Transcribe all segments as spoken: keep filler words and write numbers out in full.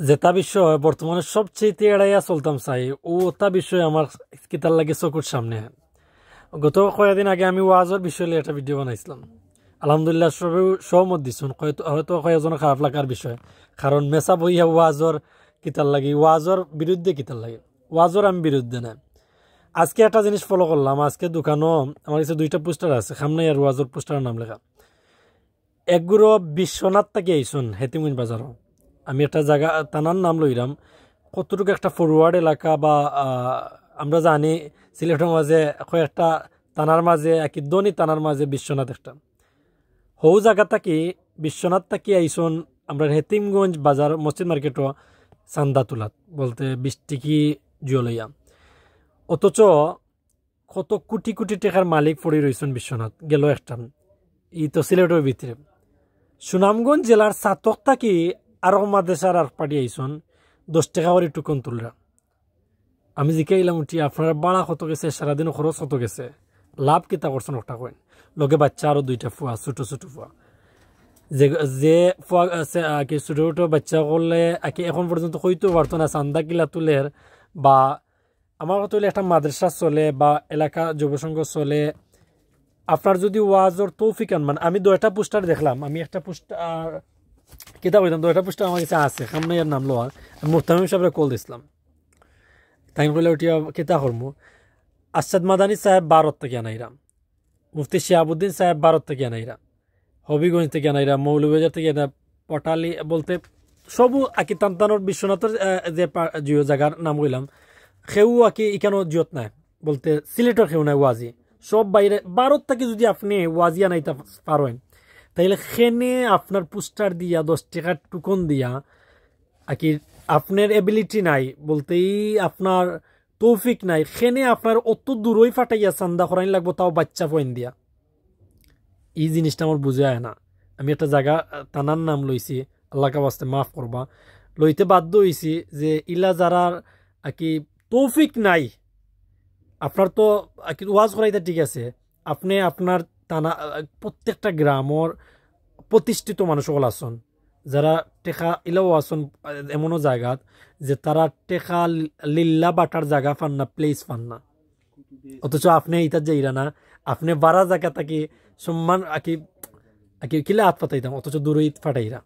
যেটা বিষয় বর্তমানে সবচেয়ে এড়াইয়া চলতাম চাই, ওটা বিষয় আমার কিতার লাগি চকুর সামনে। গত কয়েকদিন আগে আমি ওয়াজর বিষয় লইয়া একটা ভিডিও বানাইছিলাম। আলহামদুলিল্লাহ, সবে সহমত দিছুন। হয়তো, হয়তো কয়েকজন খারাপ লাগার বিষয়, কারণ মেসা বইয়া ওয়াজর কিতার লাগি, ওয়াজর বিরুদ্ধে কিতার লাগি, ওয়াজর আমি বিরুদ্ধে না। আজকে একটা জিনিস ফলো করলাম, আজকে দোকানো আমার কাছে দুইটা পোস্টার আছে, সামনে আর ওয়াজর পোস্টারের নাম লেখা। এগুলো বিশ্বনাথ থাকি আইছুন হেতিমগঞ্জ বাজারও। আমি একটা জায়গা, থানার নাম লইলাম, কতটুকু একটা ফরওয়ার্ড এলাকা বা, আহ, আমরা জানি সিলেটের মাঝে কয়েকটা থানার মাঝে, একই ধনী থানার মাঝে বিশ্বনাথ একটা। হৌ জায়গা থাকি, বিশ্বনাথ থাকি আইছুন আমরা হেতিমগঞ্জ বাজার মসজিদ মার্কেটও চান্দা তুলাত, বলতে বিশ টিকি জুয়া লইয়া। অথচ কত কোটি কোটি টেকার মালিক পড়ি রইছুন বিশ্বনাথ, গেল একটা। ই তো সিলেটর ভিতরে। সুনামগঞ্জ জেলার ছাতক থাকি আরো মাদ্রাসার আর পার্টি আইছুন, দশ টেকা করি টোকন তুলরা। আমি জিকাইলাম উঠি, "আপনারা ভাড়া কত গেছে, সারাদিন খরচ কত গেছে, লাভ কিতা করছুন ওটা কইন?" লগে বাচ্চা আরো দুইটা ফুয়া, ছোট ছোট ফুয়া। যে, যে ফুয়া আছে, আহ, কি ছোট ছোট বাচ্চা করলে, আহ, কি এখন পর্যন্ত কইতেও পারতো না চান্দা কিলা তুলের বা আমার কথা হইলে একটা মাদ্রাসা চলে বা এলাকা যুব সংঘ চলে, আপনার যদি ওয়াজর তৌফিক আনমান, আমি দুইটা পোস্টার দেখলাম, আমি একটা পোস্টার, কিতা কইতাম, দুইটা পোস্টার আমার কাছে আছে, সামনে এর নাম লওয়ার, আমি মুহতামিম সাহেবরে কল দিছিলাম। তাই কইলে উঠিয়া কিতা করমু, আসাদ মাদানী সাহেব ভারত থাকি আনাইরা, মুফতি শিহাবুদ্দিন সাহেব ভারত থাকি আনাইরা, হবিগঞ্জ থাকি আনাইরা, মৌলভীবাজার থাকি আনাইরা, পটালি বলতে সবু আকি তান্তানোর বিশ্বনাথর, আহ, যে পা-, জিও জায়গার নাম কইলাম, কেউ আকি ইকানো জিয়ত নাই, বলতে সিলেটর কেউ নাই ওয়াজি, সব বাইরে। ভারত থাকি যদি আপনে ওয়াজি আনাইতা পারেন, তাইলে কেনে আপনার পোস্টার দিয়া, দশ টেকার টোকন দিয়া, আকি আপনার এবিলিটি নাই, বলতেই আপনার তৌফিক নাই, কেনে আপনার অত দূরই ফাটাইয়া চান্দা করাইন লাগবো, তাও বাচ্চা পয়েন দিয়া। ই জিনিসটা আমার বুঝে আয় না। আমি একটা জায়গা, আহ, থানার নাম লইছি, আল্লাহর ওয়াস্তে মাফ করবা, লইতে বাধ্য হইছি যে ইলা যারার আকি তৌফিক নাই, আপনার তো আকি ওয়াজ করাইতে ঠিক আছে, আপনে আপনার থানা, আহ, প্রত্যেকটা গ্রামর প্রতিষ্ঠিত মানুষ সকল আছুন, যারা টেকা ইলাও আছুন, আহ, এমনও জায়গাত যে তারা টেকা লি-, লিল্লা বাটার জায়গা পান না, প্লেস পান না। অথচ আপনে ইতাত যাইরা না, আপনে বারা জায়গা থাকি সম্মান আকি, আকি কিলা হাত পাতাইতাম, অথচ দূরই ফাটাইরা।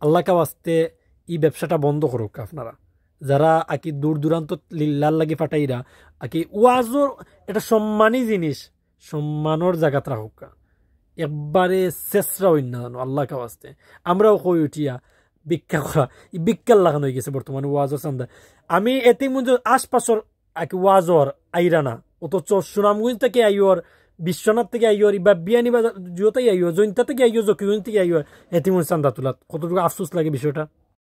আল্লাহর ওয়াস্তে ই ব্যবসাটা বন্ধ করুক আপনারা। যারা আকি দূর দূরান্ত লিল্লার লাগি ফাটাইরা, আকি ওয়াজও একটা সম্মানী জিনিস, সম্মানর জায়গাত রাখুক্কা। একবারে শেষরা হইন না জানো, আল্লাহর ওয়াস্তে। আমরাও কই উঠিয়া ভিক্ষা করা, ই ভিক্ষার লাখান হয়ে গেছে বর্তমানে ওয়াজর চান্দা। আমি এতিমগঞ্জ আশপাশর আকি ওয়াজর আইরা না, অথচ সুনামগঞ্জ থাকি আইয়র, বিশ্বনাথ থাকি আইয়র, ইবা বিয়ানীবাজার জিওতাই আইয়র, জৈন্তা থাকি আইয়র, জকিগঞ্জ থাকি আইয়র, এতিমগঞ্জ চান্দা তুলাত। কতটুকু আফসোস লাগে বিষয়টা।